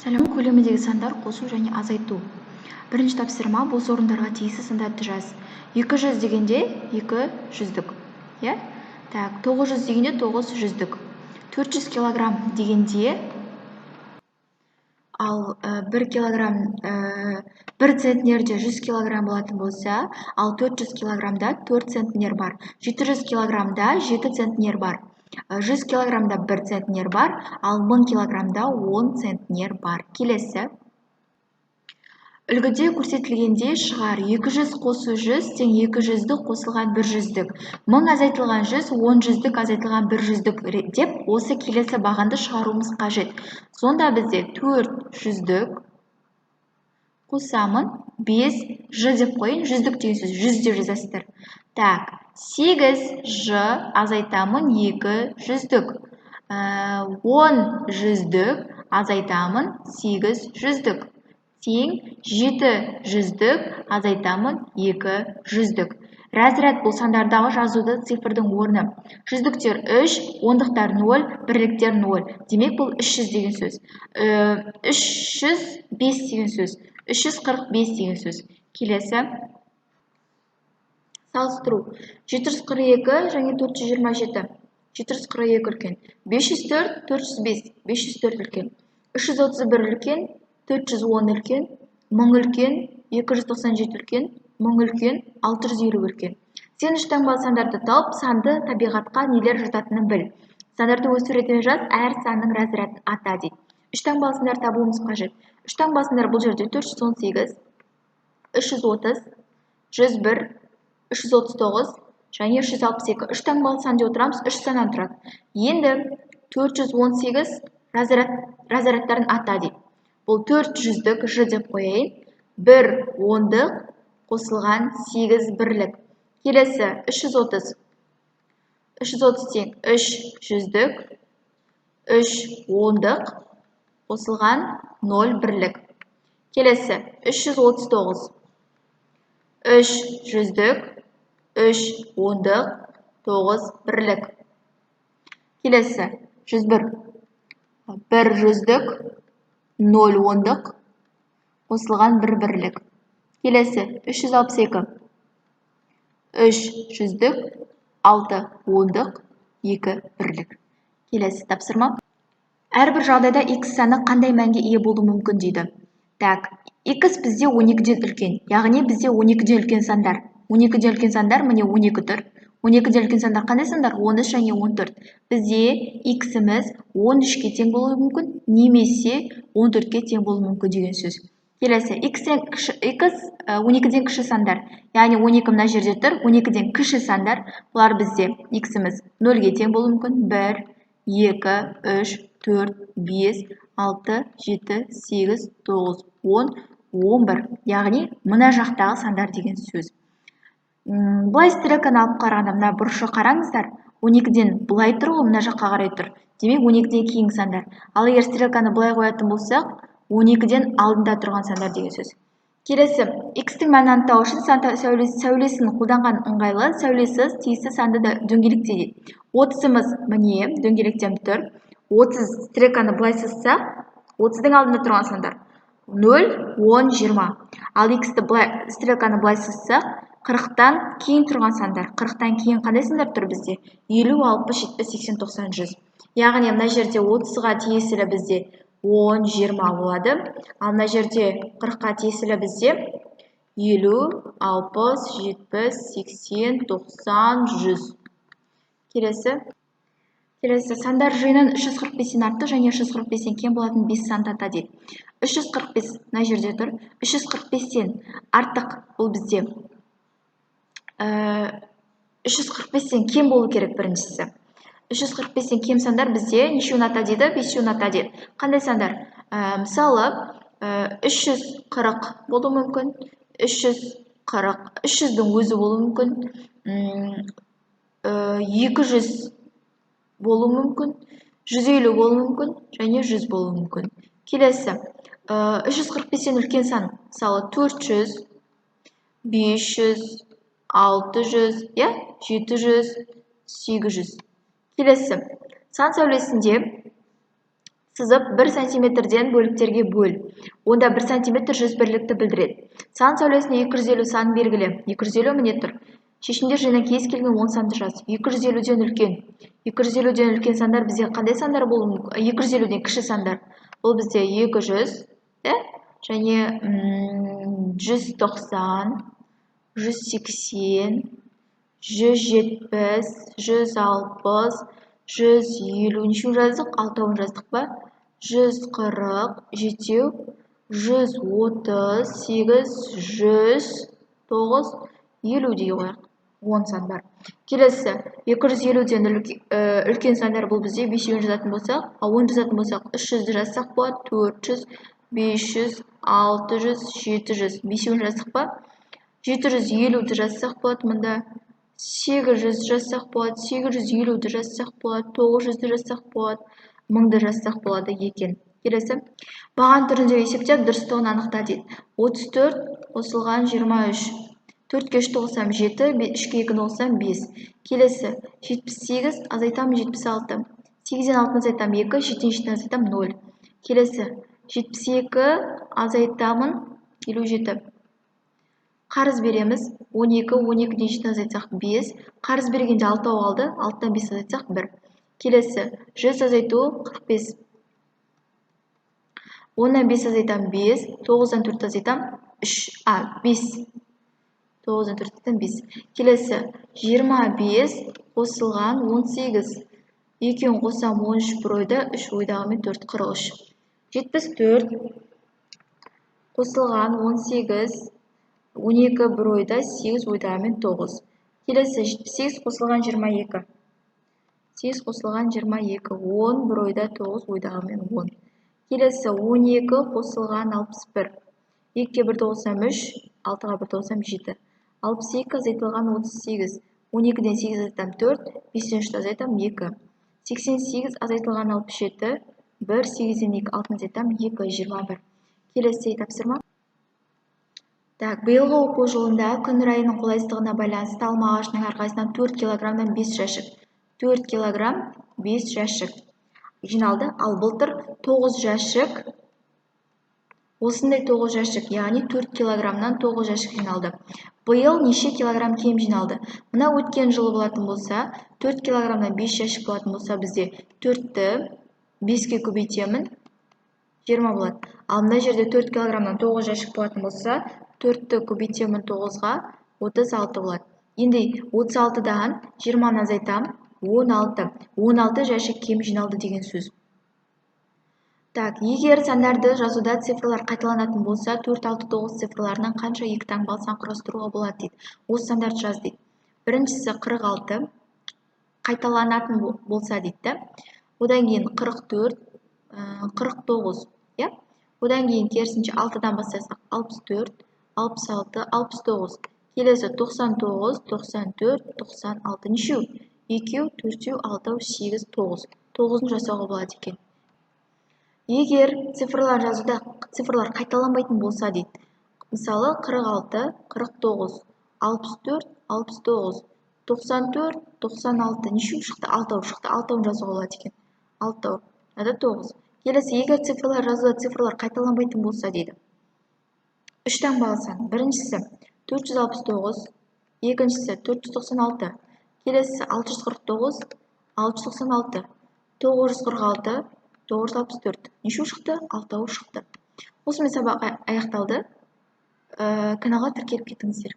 Сәлем. Көлеміндегі сандар қосу және азайту. Бірінші тапсырма: бос орындарға тиісті сандарды жаз. 200 дегенде 2 жүздік, иә. Так, 900 дегенде 9 жүздік. 400 килограмм дегенде, ал 1 килограмм, 1 центнерде 100 килограмм болатын болса, ал 400 килограммда 4 центнер бар, 700 килограммда 7 центнер бар, 100 килограммда 1 центнер бар, ал 1000 килограммда 10 центнер бар. Келесі: үлгіде көрсетілгендей шығар. 200 қосу 100 тең 2 жүздік қосылған 1 жүздік, 1000 азайтылған 100, 10 жүздік азайтылған 1 жүздік деп, осы келесі бағанды шығаруымыз қажет. Сонда бізде 4 жүздік қосамын, 5 ж деп қояйын, жүздік деген сөз 100 деп жазасыздар. Так, 8 ж азайтамын 2 жүздік, 10 жүздік азайтамын 8 жүздік тең 7 жүздік азайтамын 2 жүздік. Разряд — бұл сандардағы жазуды цифрдың орны. Жүздіктер 3, ондықтар 0, бірліктер 0. Демек, бұл 300 деген сөз, 305 деген сөз, 345 деген сөз. Келесі: салыстыру. 742 және 427. 742 үлкен. 504, 405. 504 үлкен. 331 үлкен, 410 үлкен, 1000 үлкен, 297 үлкен, 1000 үлкен, 650 үлкен. Сен үш таңбалы сандарды тауып, санды табиғатқа нелер жататынын біл. Сандарды өз суретімен жаз, әр санның разрядын ата дейді. Үш таңбалы сандар табуымыз қажет. Үш таңбалы сандар бұл жерде 418, 330, 101, 339 және 362. Үш таңбалы сан деп отырамыз, үш саннан тұрады. Енді 418 разряд, разрядтарын ата дейді. Бұл төрт жүздік, ж деп қояйын, бір ондық қосылған сегіз бірлік. Келесі 330. 330 тең үш жүздік, үш ондық қосылған ноль бірлік. Келесі 339: үш жүздік, үш ондық, тоғыз бірлік. Келесі 101: бір жүздік, ноль ондық қосылған бір бірлік. Келесі 362: үш жүздік, алты ондық, екі бірлік. Келесі тапсырма: әрбір жағдайда x саны қандай мәнге ие болуы мүмкін дейді. Так, x бізде 12-ден үлкен, яғни бізде 12-ден үлкен сандар. 12-ден үлкен сандар, міне, 12 тұр. 12-ден үлкен сандар қандай сандар? 13 және 14. Бізде x-іміз 13-ке тең болуы мүмкін немесе 14-ке тең болуы мүмкін деген сөз. Келесі x-тен кіші, x 12-ден кіші сандар, яғни 12 мына жерде тұр, 12-ден кіші сандар бұлар. Бізде x-іміз 0-ге тең болуы мүмкін: 1, 2, 3, 4, 5, 6, 7, 8, 9, 10, 11, яғни мына жақтағы сандар деген сөз. Былай стрелканы алып қарағанда, мына бұрышы, қараңыздар, 12-ден былай тұр ғой, мына жаққа қарай тұр, демек, 12-ден кейінгі сандар. Ал егер стрелканы былай қоятын болсақ, 12-ден алдында тұрған сандар деген сөз. Келесі: x-тің мәнін анықтау үшін сан сәулесін қолданған ыңғайлы. Сәулесіз тиісті санды да дөңгелекте дейді. 30-ымыз, міне, дөңгелектеніп тұр. 30, стрелканы былай сызсақ, 30-дың алдында тұрған сандар 0, 10, 20. Ал x-ті былай, стрелканы былай сызсақ, 40-тан кейін тұрған сандар. 40-тан кейін қандай сандар тұр бізде? 50, 60, 70, 80, 90, 100. Яғни мына жерде 30-ға тиесілі бізде 10, 20 болады, ал мына жерде 40-қа тиесілі бізде 50, 60, 70, 80, 90, 100. Келесі: сандар жиынын 345-тен артық және 345-тен кем болатын 5 санды ата дейді. 345 мына жерде тұр. 345-тен артық, бұл бізде 345-тен кем болу керек. Біріншісі, 345-тен кем сандар бізде нешеуін ата дейді? Бесеуін ата дейді. Қандай сандар? Мысалы, 340 болуы мүмкін, 340, 300-дің өзі болуы мүмкін, 200 болуы мүмкін, 150 болуы мүмкін және 100 болуы мүмкін. Келесі, 345-тен үлкен сан, мысалы, 400, 500, 600, иә, 700, 800. Келесі: сан сәулесінде Сызып, 1 сантиметрден бөліктерге бөл. Онда 1 сантиметр 100 бірлікті білдіреді. Сан сәулесіне 250 сан белгілі. 250 міне тұр. Шешімдер жиынынан кез келген 10 санды жаз. 250-ден үлкен. 250-ден үлкен сандар бізде қандай сандар болуы мүмкін? 250-ден кіші сандар. Бұл бізде 200, және 190, 180, 170, 160, 150. Нешеу жаздық? Алтауын жаздық па? 140, жетеу, 138, 109, 50 дей қояйық. 10 сан бар. Келесі 250-ден үлкен сандар, бұл бізде бесеуін жазатын болсақ, ал 10 жазатын болсақ, 300-ді жазсақ болады, 400, 500, 600, 700. Бесеуін жаздық па? 750-ді жазсақ болады мында. 800 жазсақ болады, 850-ді жазсақ болады, 900-ді жазсақ болады, 1000-ды жазсақ болады екен. Келесі баған түрінде есептеп, дұрыстығын анықта дейді. 34 қосылған 23. Төртке үшті қосамын, жеті, үшке екіні қосамын, бес. Келесі 78 азайтамын 76. Сегізден алтыны азайтамын, екі, жетіден жетіні азайтамын, ноль. Келесі 72 азайтамын 57. Қарыз береміз, 12, 12-ден жетіні азайтсақ, бес. Қарыз бергенде алтау қалды, алтыдан бес азайтсақ, бір. Келесі 100 азайту 45. 10-нан бес азайтамын, бес, тоғыздан төртті азайтамын, үш, а, бес. Тоғыздан төрттен бес. Келесі 25 қосылған 18. Екеуін қоссам, 13 бір ойда, үш ойдағымен төрт, 43. 74 қосылған 18, 12 бір ойда, сегіз ойдағымен тоғыз. Келесі 78 қосылған 22. Сегіз қосылған 22, 10 бір ойда, тоғыз ойдағымен 10. Келесі 12 қосылған 61. Екіге бірді қоссам, үш, алтыға бірді қоссам, жеті. 62 азайтылған 38. 12-ден сегіз азайтамын, төрт, бестен үшті азайтамын, екі. 88 азайтылған 67, бір, сегізден екі, алтыны азайтамын, екі, 21. Келесі тапсырма. Так, биылғы оқу жылында күн райының қолайсыздығына байланысты алма ағашының әрқайсысынан 4 килограммнан 5 жәшік, 4 килограмм 5 жәшік жиналды. Ал былтыр 9 жәшік, осындай 9 жәшік, яғни 4 килограммнан 9 жәшік жиналды. Биыл неше килограмм кем жиналды? Мына өткен жылы болатын болса, 4 килограммнан 5 жәшік болатын болса, бізде 4-ті 5-ке көбейтемін, 20 болады. Ал мына жерде 4 килограммнан 9 жәшік болатын болса, 4-ті көбейтемін 9-ға, 36 болады. Енді 36-дан 20-ны азайтамын, 16. 16 жәшік кем жиналды деген сөз. Так, егер сандарды жазуда цифрлар қайталанатын болса, 4, 6, 9 цифрларынан қанша екі таңбалы сан құрастыруға болады дейді. Осы сандарды жаз дейді. Біріншісі 46 қайталанатын болса дейді да. Одан кейін 44, 49, иә? Одан кейін керісінше 6-дан бастасақ, 64, 66, 69. Келесі 99, 94, 96. Нешеу? Екеу, төртеу, алтау, сегіз, тоғыз. Тоғызын жасауға болады екен. Егер цифрлар жазуда цифрлар қайталанбайтын болса дейді. Мысалы, 46, 49, 64, 69, 94, 96. Нешеу шықты? Алтау шықты. Алтауын жазуға болады екен. Алтау. Это тоғыз. Келесі егер цифрлар жазуда цифрлар қайталанбайтын болса дейді. Үш таңбалы сан. Біріншісі 469, екіншісі 496, келесісі 649, 696, 946, 964. Нешеу шықты? Алтауы шықты. Осымен сабақ аяқталды. Каналға тіркеліп кетіңіздер.